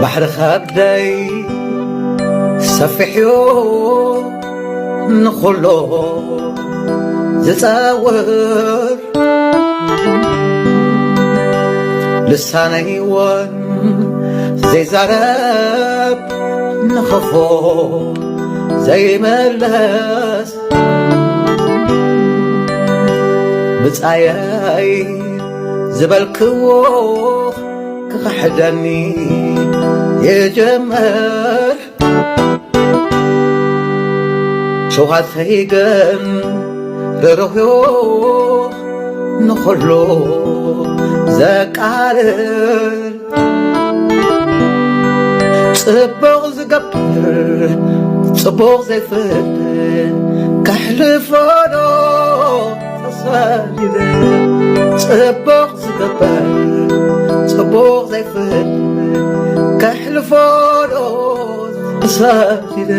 ባሕሪ ከብደይ ሰፊሕዮ ንኹሎ ዝጸውር፣ ልሳነይ እውን ዘይዛረብ ንኸፎ ዘይመለስ፣ ብጻየይ ዝበልክዎ ክኽሕደኒ ይጀምር። ሸውሃተይ ግን ርሩህዮ ንኹሉ ዘቃልል፣ ጽቡቕ ዝገብር ጽቡቕ ዘይፍትን ከሕልፎ ዶ ተሰዲደ? ጽቡቕ ዝገብር ጽቡቕ ዘይፍትን ከሕልፎ ዶ ተሰዲደ?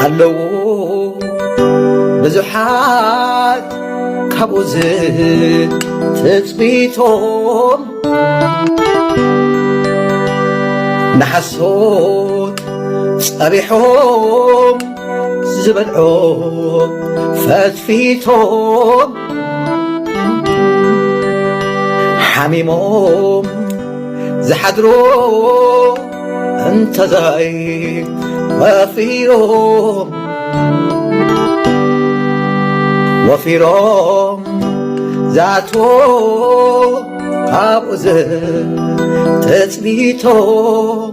ኣለዉ ብዙሓት ካብኡ ዝትጽቢቶም ንሓሶት ጸቢሖም ዝበልዖ ፈትፊቶም ሓሚሞም ዝሓድሩ እንተዘይ ወፊሮም ወፊሮም ዝኣትዎ ካብኡ ዝትጽቢቶም